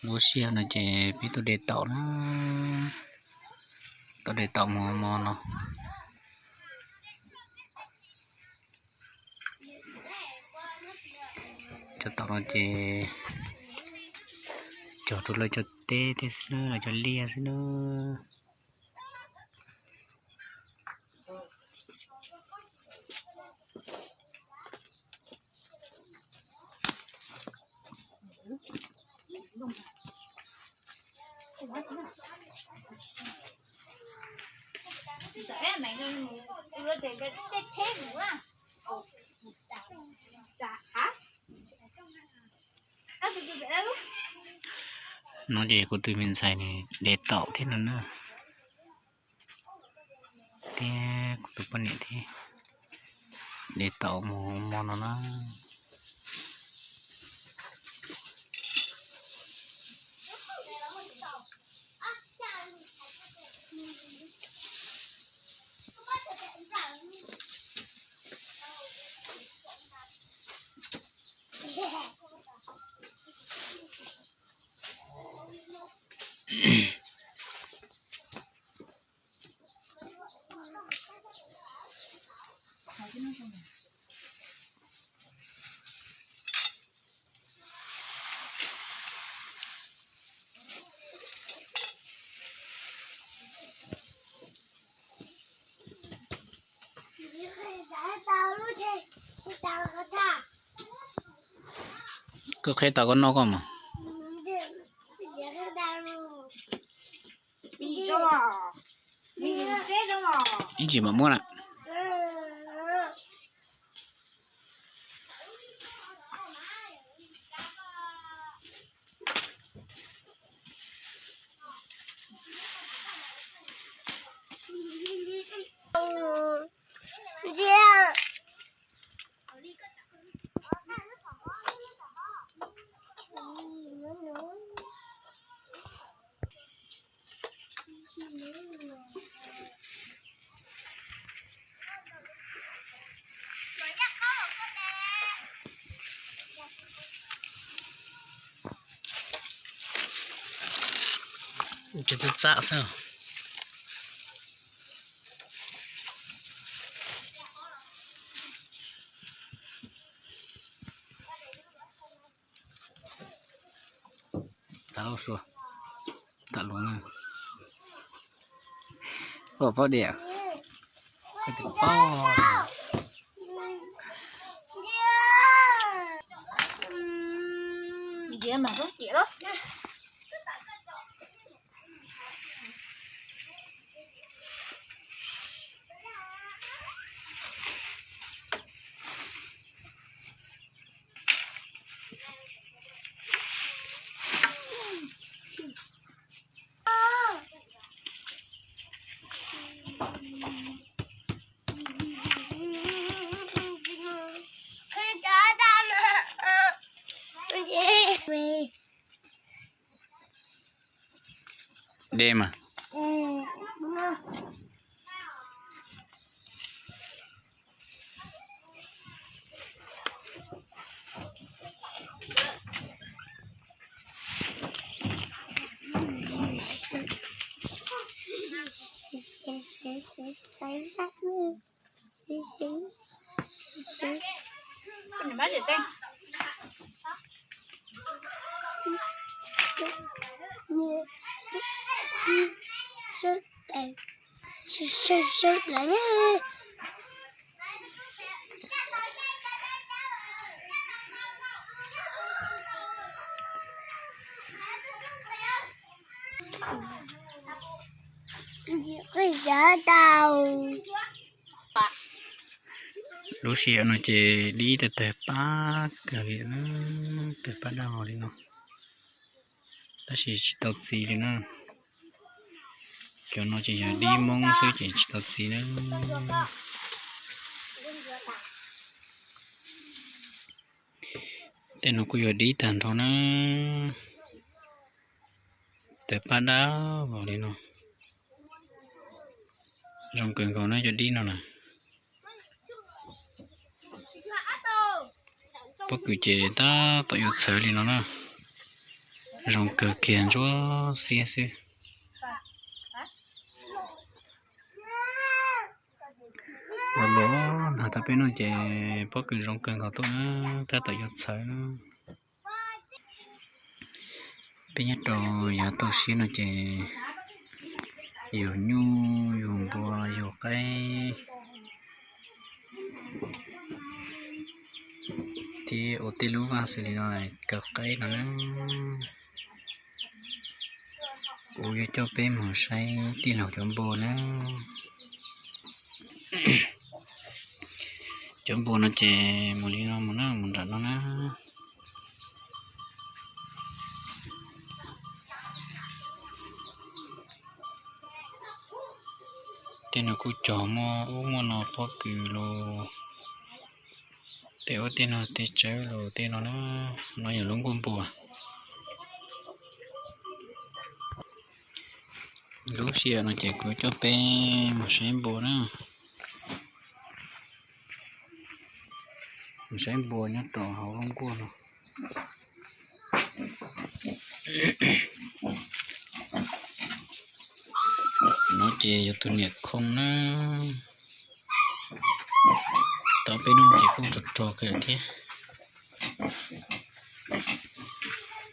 Lub sij hawm no ces peb tuaj de taum na, tuaj de taum mus hmo no. Cov taum no ces cog rau lawv cov teb thiab xwb, lawv cov liaj xwb na. No ces kuv tus me ntxhais nws de taum thiab no na, thiab kuv tus poj niam thiab de taum mus hmo no na. Koj qheb tau koj noj koj mas. Ib tsis mam muab lawm. Tsis txaj txaj xwb. Tam lus, tam lus na. Koj paub diam? Koj tus paub. De mas. Lub sij hawm no ces dib tawg tawg pab kawg li, tawg pab daj vog li no, tab sis tsis tau txiv li na. Cov no ces yog dib Hmoob xwb ces tsis tau txiv na. Tej no kuj yog dib tag nrho na, tawg pab daj vog li no. Zoo kawg nkaus na cov dib no na. Pob kws ces tab tom yuav txhawv li no na. Zoo kawg kiag, ntsuab xiab xwb. Los los nag tau peb no ces pob kws zoo kawg nkaus tuaj na, tab tom yuav txhawv na. Peb nyob rau yav toj siab no ces yug nyuj yug npua yug qaib thiab ua tej lub vaj xws li no kaw qaib no na. Kuv yuav coj peb mus saib tij laug cov npua na. Cov npua no ces mus li no mus na, mus nram no na. Tej no kuj cog muaj ub muaj no pob kws los, tej ub tej no tej tsawb los tej no na. No yog lub nkuaj npua. Lub sij hawm no ces kuv coj peb mus saib npua na, mus saib npua nyob rau hauv lub nkuaj no. No ces yog tus niam khoo na, tau peb hnub ces kuj rog rog kawg thiab.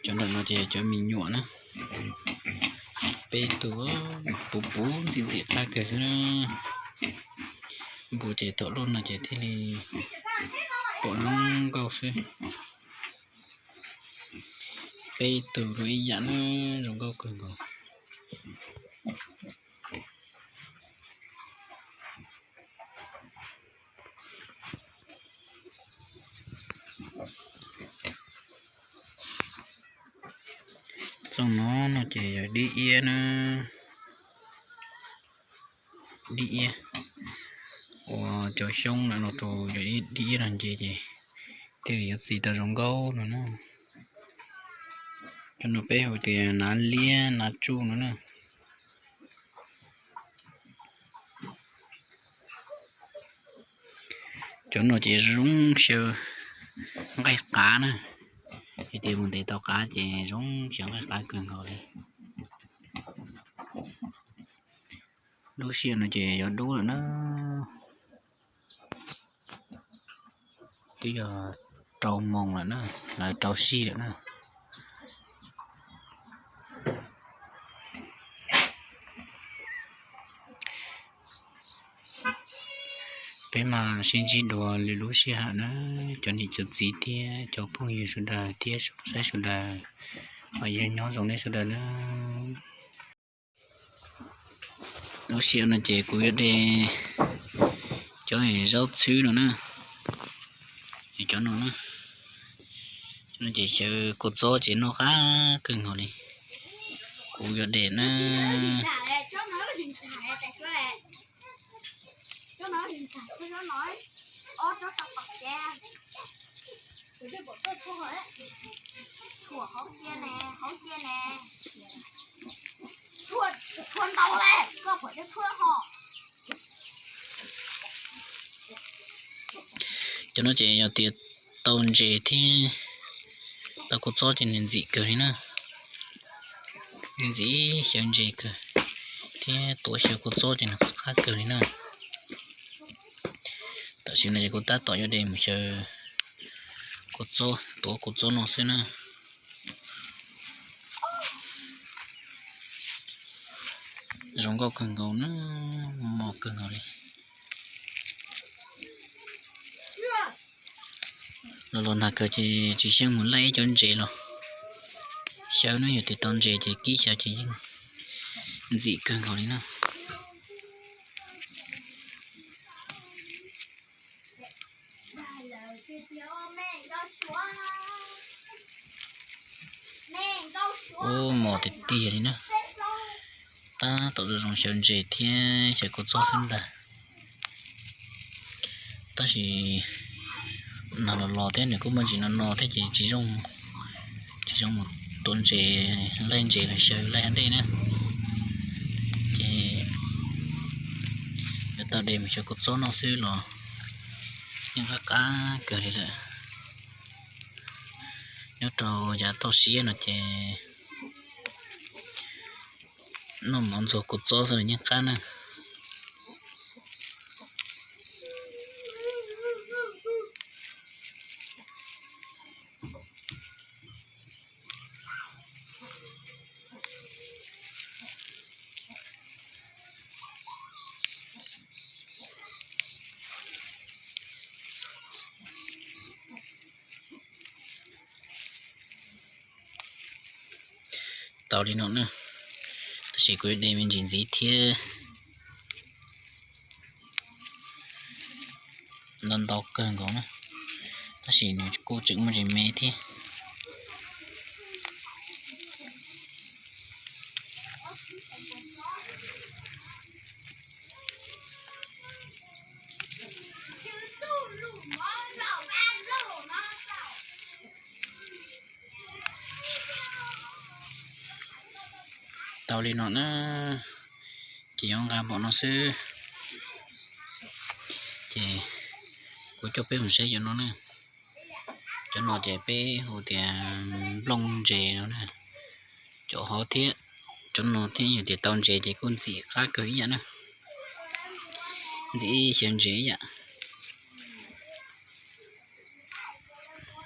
Cov nram no ces cov me nyuam na, peb tug puv puv ntxim ntxim qab kawg xwb na. Npua ces thaum luaj no ces thiaj li pom zoo nkauj xwb. Peb tug los ib yam na, zoo nkauj kawg nkaus. Txoj no no ces yog dib iab na, dib iab uas cov xyoob lawm no rau yog dib iab no nce ces thiaj li yuav txi tau zoo nkauj no na. Cov no peb hu tias nav liab nav tsuj no na. Cov no ces zoo xyaw nqaij qav na, yog tias mus ntes tau qav ces zoo xyaw nqaij qav kawg nkaus li. Lub sij hawm no ces yuav dub lawm na, twb yog rau moos lawm na, lawv rau sij lawm na. Peb mam sib ntsib dua lwm lub sij hawm na, cov niam cov txiv thiab cov phooj ywg sawv daws thiab saib sawv daws, yog nyob zoo nej sawv daws na. Lub sij hawm no ces kuv yuav de cov zaub txhwb no na, cov no na, no ces xyaw kua txob ces noj qab kawg nkaus li. Kuv yuav de na. Cov no ces yog tias tau ntses thiab tau kua txob ces nws ntxim kawg li na. Nws ntxim xyaw ntses kawg thiab tuav xyaw kua txob ces nws qab qab kawg li na. Tam sim no ces kuv tab tom yuav de mus xyaw kua txob, tuav kua txob no xwb na. Zoo nkauj kawg nkaus na, mos kawg nkaus li. Los los nag kawg ces tsis xyeej mus laij ib cov ntses los xyaw na, yog tias tau ntses ces kib xyaw ces yeej ntxim kawg nkaus li na. Ub, mos tiag tiag li na. Tab tom zoo zoo xyaw ntses thiab xyaw kua txob xwb ntag. Tab sis nag los los thiab nws kuj muaj ntsis no no thiab ces tsis zoo, tsis zoo mus tuav ntses, laij ntses los xyaw laij hauv dej na. Ces yuav tau de mus xyaw kua txob noj xwb los yeej qab qab kawg li lawm. Nyob rau yav toj siab no ces Noj mov ntxuag kua txob xwb los yeej qab na. Tau li no na, tab sis kuv yuav de me ntsis ntxiv thiab. Ntau ntau kawg nkaus na, tab sis nws kuj tseem muaj ntsis me thiab. Tau li no na, ces yuav nqa npaum no xwb. Ces kuv coj peb mus saib cov no na. Cov no ces peb hu tias nplooj ntses no na. Cov hov thiab cov no thiab yog tias tau ntses ces kuj ntxim qab kawg ib yam na. Ntxim ib xyaw ntses ib yam.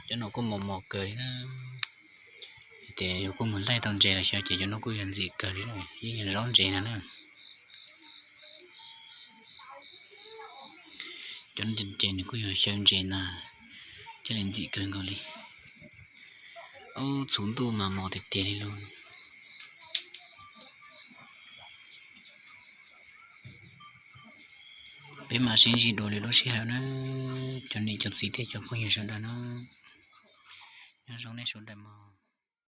Cov no kuj mos mos kawg li na. Ces yus kuj mus laij tau ntses los xyaw ces cov no kuj yog ntxim kawg li, yeej yog zaub ntses no na. Cov no ces nws kuj yog xyaw ntses na, thiaj li ntxim kawg nkaus li. Ob, txhua ntuj mas mos tiag tiag li lauj. Peb mam sib ntsib dua lwm lub sij hawm na, cov niam cov txiv thiab cov phooj ywg sawv daws na. Nyob zoo nej sawv daws mog.